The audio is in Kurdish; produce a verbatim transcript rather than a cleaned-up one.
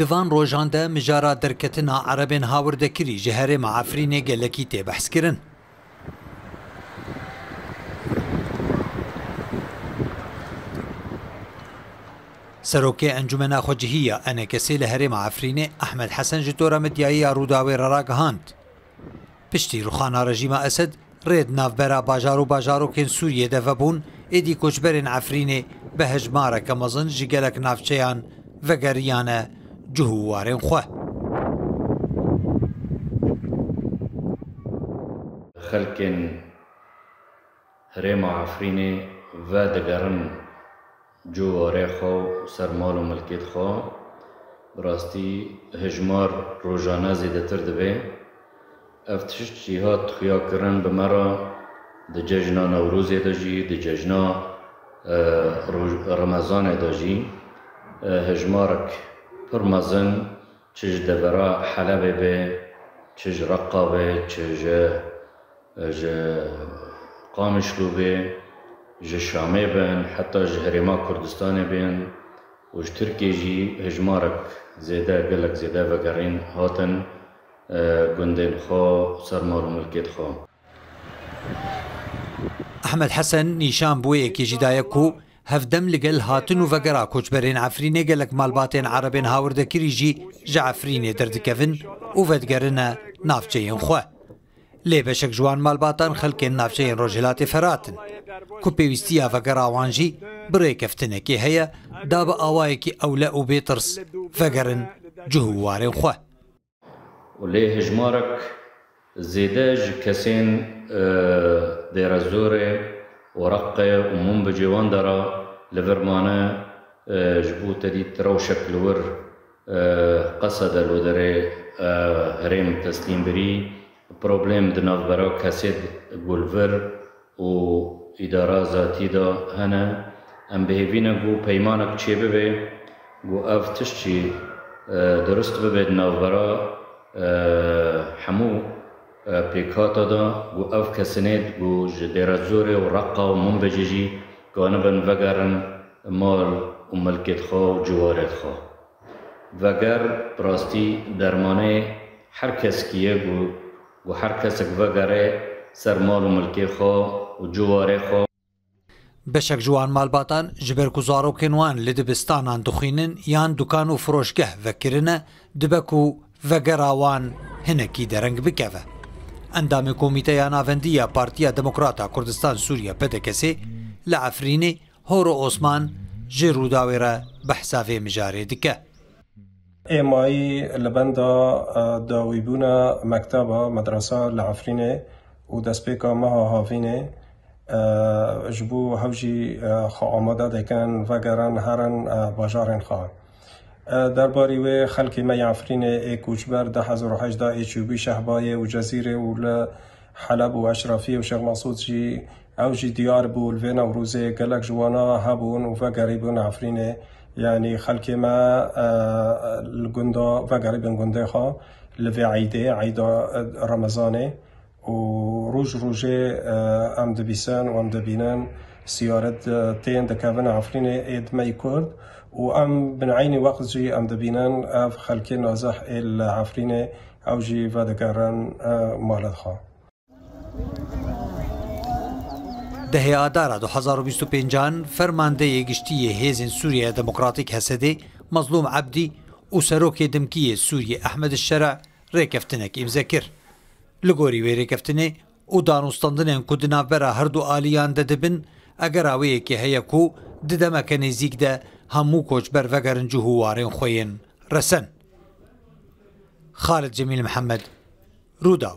Di van rojan de mijara derketina Erebên hawirdekirî ji herêma Efrînê gelekî tê behskirin. Serokê Encûmena Xwecihî ya E N K S'ê li herêma Efrînê Ehmed Hesen ji tora medyayê ya Rûdawê re ragihand. Piştî ruxana rejîma Esed, rê di navbera bajar û bajarokên Sûriyê de vebûn, êdî koçberên Efrînê bi hejmareke mezin ji gelek navçeyan vegeriyane cih û warên xwe. Xelkên herêma Efrînê vedigerin ciwarê xwe û ser mal û milkêt xwe. Bi rastî hejmar rojane zêdetir dibe. Ev tişt jî hat xuyakirin bi me re di cejna Newrozê de jî, di cejna, e, roj-, Remezanê de jî, e, hejmarek pir mezin çi ji devera Helebê be, çi ji Reqa be, çi ji, ji Qamişlo be, ji Şamê bin, heta ji Herêma Kurdistanê bin û ji Tirkiyê jî hejmarek zêde, gelek zêde vegerîn hatin, e, gundên xwe, ser mal û milkêt xwe. Ehmed Hesen nîşan bi wê yekê jî daye ku hevdem li gel hatin û vegera koçberên Efrînê gelek malbatên Erebên hawirdekirî jî ji Efrînê derdikevin û vedigerine navçeyên xwe. Lê beşek ji wan malbatan xelkên navçeyên Rojhilatê Ferat in, ku pêwîstiya vegera wan jî bi rêkeftinekê heye, da bi awayekî ewle û bêtirs vegerin cih û warên xwe. Û lê hejmarek zêde ji kesên, e, Dêrezorê û Reqê û Munbicê wan de re li vir mane, e, ji bo te dît rewşek li wir, e, Qesede li derê, e, herêm teslîm birî, problem di navbera kesê di ku li vir û îdara zatî de hene. Em bi hêvî ne ku peymanek çêbibe, ku ev tişt jî, e, dirust bibe di navbera, e, hemû, e, pêkhata de, ku ev kesinê ku ji Dêrezorê û Reqa û Minbicê jî kanibin vegerin mal û milkêt xwe û ciwarêt xwe. Veger bi rastî dermanê her keskî ye ku, ku her kesek vegere ser mal û milkê xwe û ciwarê xwe. Beşek ji wan malbatan ji ber ku zarokên wan li dibistanan dixwînin yan dukan û firoşgeh vekirine, dibe ku vegera wan hinekî dereng bikeve. Endamê Komîteya Navendî ya Partiya Demokrata Kurdistan Sûriye, P D K S'ê, li Efrînê Horo Osman ji Rûdawê re behsa vê mijarê dike. Êmayî li benda, e, dawîbûna mekteba, medresa li Efrînê û destpêka meha havînê, e, ji bo hew jî, e, xwe amade dikin, vegerin, herin, e, bajarên xwe. E, derbarî wê xelkê me yê Efrînê ê koçber du hezar û hejdeh ê çûbî Şehbayê û Cezîrê û li Heleb û Eşrefiyê û Şêx Mesûd jî, ew jî diyar bû, li vê Newrozê gelek ji wana hebûn û vegerîbûn Efrînê. Yanî xelkê me, e, li gunda vegerîbin gundê xwe li vê eydê, eyda, e, Remezanê û roj rojê, e, em dibîsin û em dibînin siyaret, e, tên dikevin Efrînê ê di me yî Kurd û em bin eynî wext jî em dibînin ev xelkê nazih ê li Efrînê ew jî vedigerin, e, malê xwe. Dehê Adara du hezar û bîst û pêncan fermandeyê giştî yê Hêzên Sûriyeya Demokratîk, H S D, Mazlûm Ebdî û serokê dimkî yê Sûriyê Ehmed Şera rêkeftinek îmze kir. Li gorî wê rêkeftinê û danûstandinên ku di navbera her du aliyan de dibin, egera wê yekê heye ku di demeke nêzîk de hemû koçber vegerin cih û warên xwe yên resen. Xalid Cemîl Mihemed, Rûdaw.